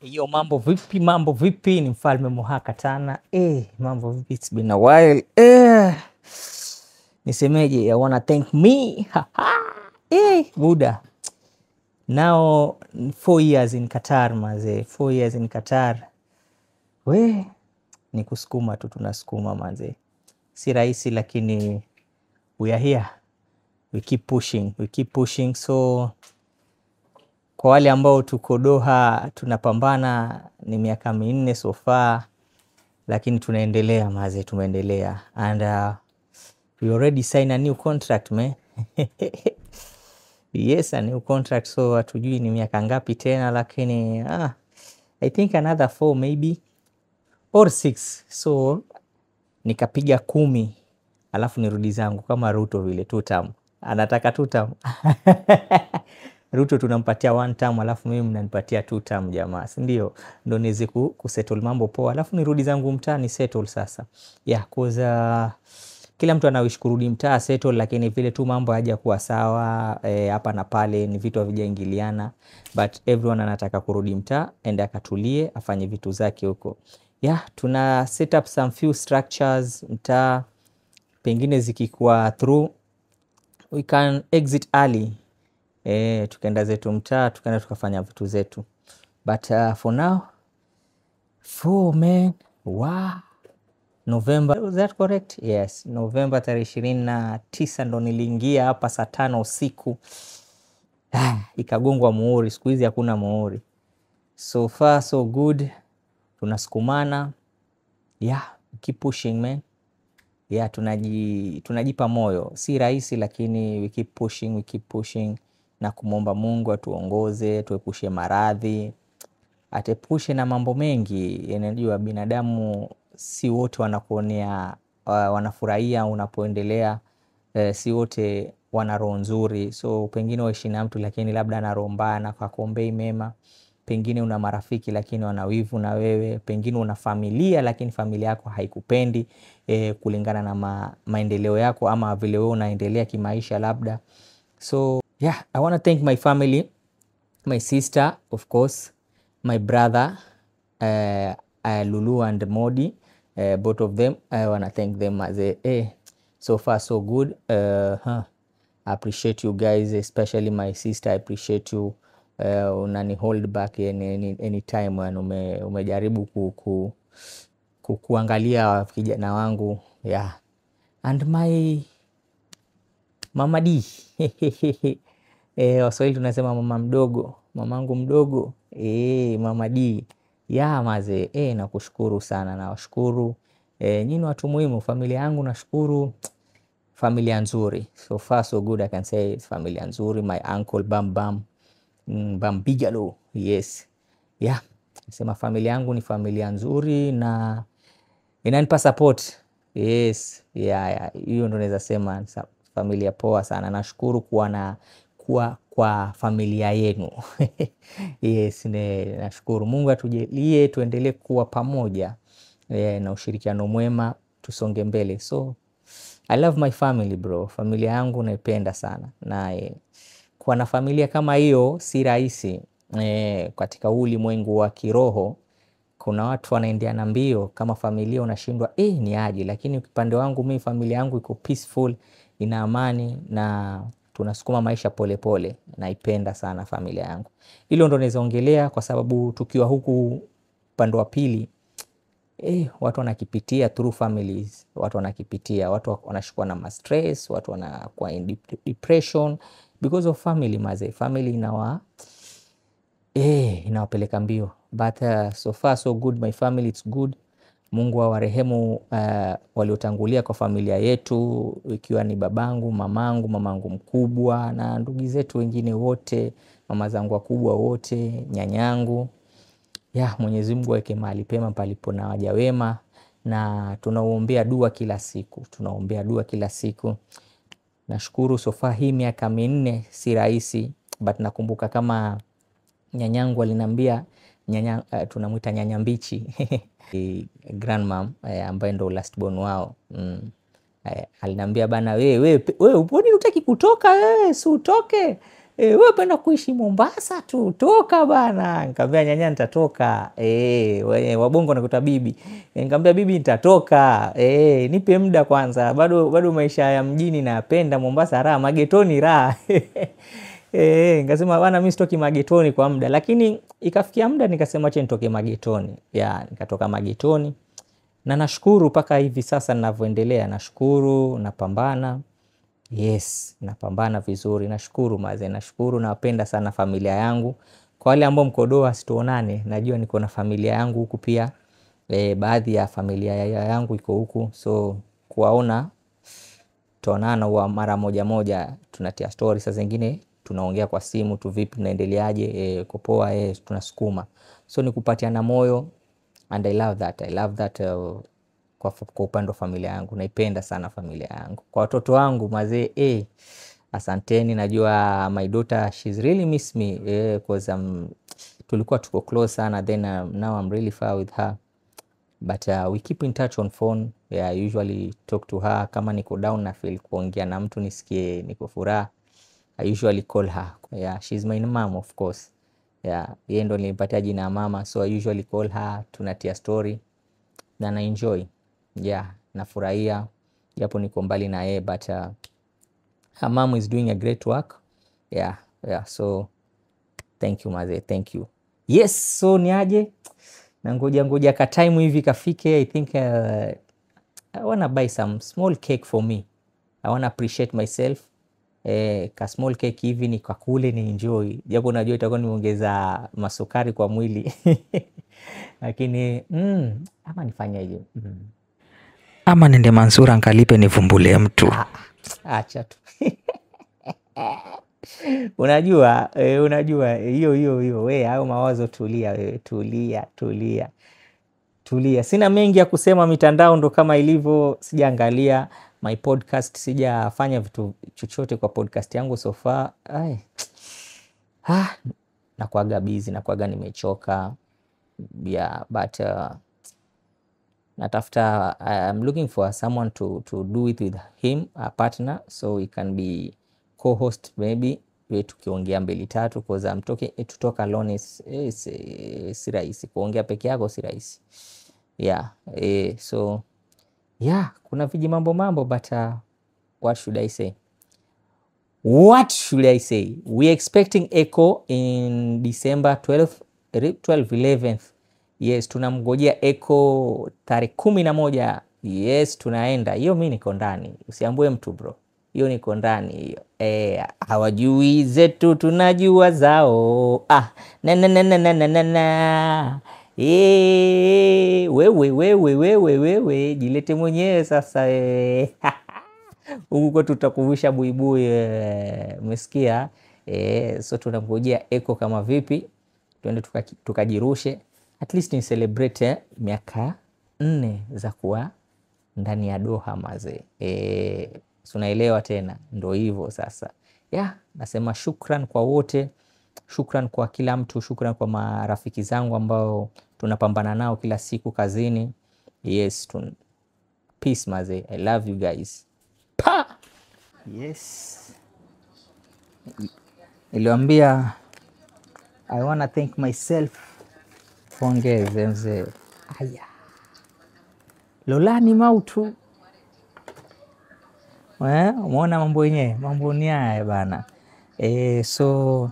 Yo, mambo vipi? Mambo vipi? Ni Mfalme Muhaka tana. Mambo vipi? It's been a while. Nisemeje? I wanna thank me. Buda. Now 4 years in Qatar, maze. 4 years in Qatar. We, ni kusukuma tu, tunasukuma, manze. Si rahisi, lakini we are here. We keep pushing. We keep pushing. So kwa wale ambao tuko Doha tunapambana, ni miaka 4 so far, lakini tunaendelea, maze, tumeendelea and we already sign a new contract, man. Yes, a new contract, so hatujui ni miaka ngapi tena, lakini I think another four maybe or six, so nikapiga 10 alafu nirudi zangu kama Ruto vile, two term. Anataka two term. Ruto tunampatia one term, alafu mimi mnanipatia two term, jamaa, si ndio? Ndo niweze kusettle mambo poa, alafu nirudi zangu mtaa ni settle sasa. Yeah, 'cause kila mtu anawish kurudi mtaa settle, lakini vile tu mambo hayajakuwa sawa hapa na pale, ni vitu havijaingiliana, but everyone anataka kurudi mtaa ende akatulie afanye vitu zake huko. Yeah, tuna set up some few structures mtaa, pengine zikikuwa through we can exit early, tukaenda zetu mtaa, tukaenda tukafanya vitu zetu, but for now, four, man. Wow. November, was that correct? Yes, November tarehe 29 ndo niliingia hapa saa 5 usiku. Ah, ikagongwa muhuri, siku hizi hakuna muhuri. So far so good, tunasukumana. Yeah, keep pushing, man. Yeah, tunajipa moyo. Si rahisi, lakini we keep pushing, we keep pushing na kumwomba Mungu atuongoze, tuepushe maradhi, atuepushe na mambo mengi. Unajua binadamu si wote wanakuonea, wanafurahia unapoendelea, si wote wana roho nzuri. So pengine waishi na mtu lakini labda ana roho mbaya na hakuombei mema. Pengine una marafiki lakini wana wivu na wewe. Pengine una familia lakini familia yako haikupendi kulingana na maendeleo yako ama vile wewe unaendelea kimaisha labda. So yeah, I wanna thank my family, my sister of course, my brother Lulu and Modi, both of them. I wanna thank them as a so far so good. Huh. I appreciate you guys, especially my sister. I appreciate you. Unani hold back any time when umejaribu kuangalia kijana wangu, yeah. And my Mama D, Waswahili tunasema mama mdogo, mamangu mdogo, Mama D. Yeah, maze, nakushukuru sana, nawashukuru. Nyinyi watu muhimu, familia yangu nashukuru, familia nzuri. So far so good, I can say it's familia nzuri. My uncle Bam Bam, Bam Bigelow, yes. Yeah, sema familia yangu ni familia nzuri na inanipa support. Yes, yeah, hiyo ndo naweza sema familia poa sana. Nashukuru kuwa kwa familia yenu. Yes, nashukuru. Mungu atujalie tuendelee kuwa pamoja na ushirikiano mwema, tusonge mbele. So I love my family, bro. Familia yangu naipenda sana. Na kuwa na familia kama hiyo si rahisi. Katika huu ulimwengu wa kiroho kuna watu wanaendeana mbio kama familia unashindwa ni aje, lakini upande wangu mimi familia yangu iko peaceful, ina amani na tunasukuma maisha pole pole. Naipenda sana familia yangu. Hilo ndo naeza ongelea kwa sababu tukiwa huku upande wa pili, watu wanakipitia through families, watu wanakipitia, watu wanashikwa na ma-stress, watu wanakuwa in depression because of family, maze. Family inawapeleka mbio. But so far so good, my family, it's good. Mungu awarehemu waliotangulia kwa familia yetu, ikiwa ni babangu, mamangu, mamangu mkubwa na ndugu zetu wengine wote, mama zangu wakubwa wote, nyanyangu. Yeah, Mwenyezi Mungu aweke mahali pema palipo na waja wema, na tunaombea dua kila siku, tunaombea dua kila siku. Nashukuru so far hii miaka 4 si rahisi, but nakumbuka kama nyanyangu aliniambia, nyanya, tunamwita nyanya mbichi, grandmom, ambaye ndo last born wao. Aliniambia, "Bana, we we we, mbona hutaki kutoka wewe, si utoke?" Wewe penda kuishi Mombasa tu, toka bana. Nikamwambia nyanya nitatoka. Wabongo nakuta bibi. Nikamwambia bibi nitatoka. Nipe muda kwanza. Bado maisha ya mjini napenda, Mombasa raha, magetoni raha. Nikasema bana mimi sitoki magetoni kwa muda, lakini ikafikia muda nikasema acha nitoke magetoni. Ya, nikatoka magetoni. Na nashukuru mpaka hivi sasa ninavyoendelea, nashukuru, napambana. Yes, napambana vizuri, nashukuru maze, nashukuru, nawapenda sana familia yangu. Kwa wale ambao mko Doha situonane, najua niko na familia yangu huku pia. Baadhi ya familia yangu iko huku, so kuwaona tuonana huwa mara moja moja, tunatia story, saa zingine tunaongea kwa simu tu, vipi tunaendeleaje, kupoa, tunasukuma. So ni kupatiana moyo, and I love that. I love that kwa upande wa familia yangu, naipenda sana familia yangu. Kwa watoto wangu mazee, asanteni, najua my daughter she's really miss me, cause tulikuwa tuko close sana, then now I'm really far with her. But we keep in touch on phone. Yeah, I usually talk to her kama niko down na feel kuongea na mtu nisikie niko furaha. I usually call her. Yeah, she's my mom of course. Yeah, yeye ndo nilimpatia jina ya mama, so I usually call her, tunatia story na na enjoy. Yeah, nafurahia japo niko mbali na yeye, but her mom is doing a great work. Yeah, yeah, so thank you maze, thank you. Yes, so niaje? Na ngoja ka time hivi kafike. I think I wanna buy some small cake for me. I wanna appreciate myself. Ka small cake hivi nikakule ni enjoy. Japo najua itakuwa nimeongeza masukari kwa mwili. Lakini ama nifanyeje? Ama nende Mansura nkalipe nivumbule mtu. Acha tu. Unajua, unajua hiyo hiyo hiyo, we hayo mawazo, tulia wewe, tulia tulia tulia. Sina mengi ya kusema, mitandao ndo kama ilivyo, sijaangalia my podcast, sijafanya vitu chochote kwa podcast yangu so far. Ai. Nakuaga busy, nakuaga nimechoka. Yeah, but natafuta, I'm looking for someone to do it with him, a partner, so we can be co-host maybe, we tukiongea mbili tatu, cause I'm talking, to talk alone is si rahisi, kuongea peke yako si rahisi. Yeah, so yeah, kuna viji mambo mambo, but what should I say? What should I say? We expecting Echo in December 12th, 11th. Yes, tunamngojea Echo tarehe 11. Yes, tunaenda. Hiyo mimi niko ndani. Usiambue mtu bro. Hiyo niko ndani hiyo. Hawajui zetu tunajua zao. Na na na na na na na na. Wewe wewe wewe wewe jilete mwenyewe sasa. Huku kwetu tutakuvusha buibui, umesikia? So tunamngojea Echo kama vipi? Tuende tukajirushe. At least ni celebrate miaka 4 za kuwa ndani ya Doha mazee. Tunaelewa tena, ndo hivyo sasa. Yeah, nasema shukran kwa wote, shukran kwa kila mtu, shukran kwa marafiki zangu ambao tunapambana nao kila siku kazini. Yes, peace mazee. I love you guys. Pa! Yes. Niliwaambia I wanna thank myself. Pongeze mzee. Aya. Lolani mautu. Umeona mambo yenyewe, mambo ni haya bana. So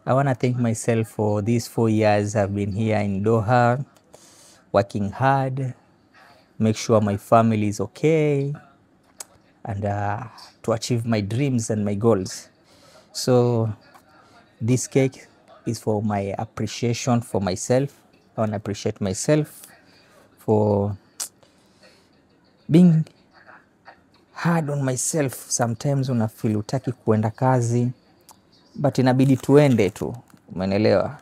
I wanna thank myself for these 4 years I've been here in Doha, working hard, make sure my family is okay, and to achieve my dreams and my goals. So this cake is for my appreciation for myself. I wanna appreciate myself for being hard on myself. Sometimes una feel hutaki kuenda kazi, but inabidi tuende tu, umeelewa?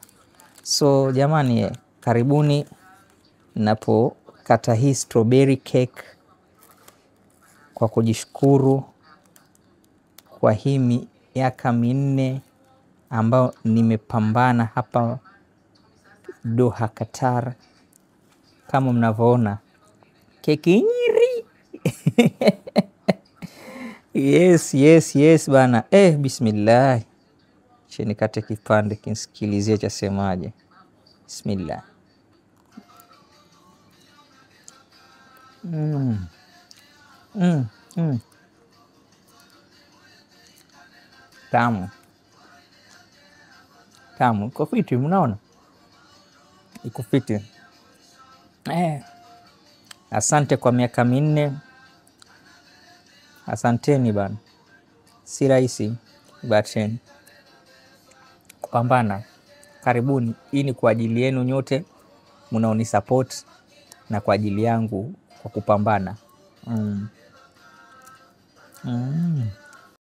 So jamani, karibuni napokata hii strawberry cake kwa kujishukuru kwa hii miaka 4 ambao nimepambana hapa Doha, Qatar. Kama mnavyoona keki nyiri. Yes, yes, yes bana. Bismillah. Chini kate kipande kinsikilizie chasemaje. Bismillah. Mm. Mm. Mm. Tamu. Tamu. Iko fiti, mnaona? Iko fiti. Asante kwa miaka 4. Asanteni bana. Si rahisi but kupambana. Karibuni. Hii ni kwa ajili yenu nyote mnaonisupport na kwa ajili yangu kwa kupambana. Mm. Mm.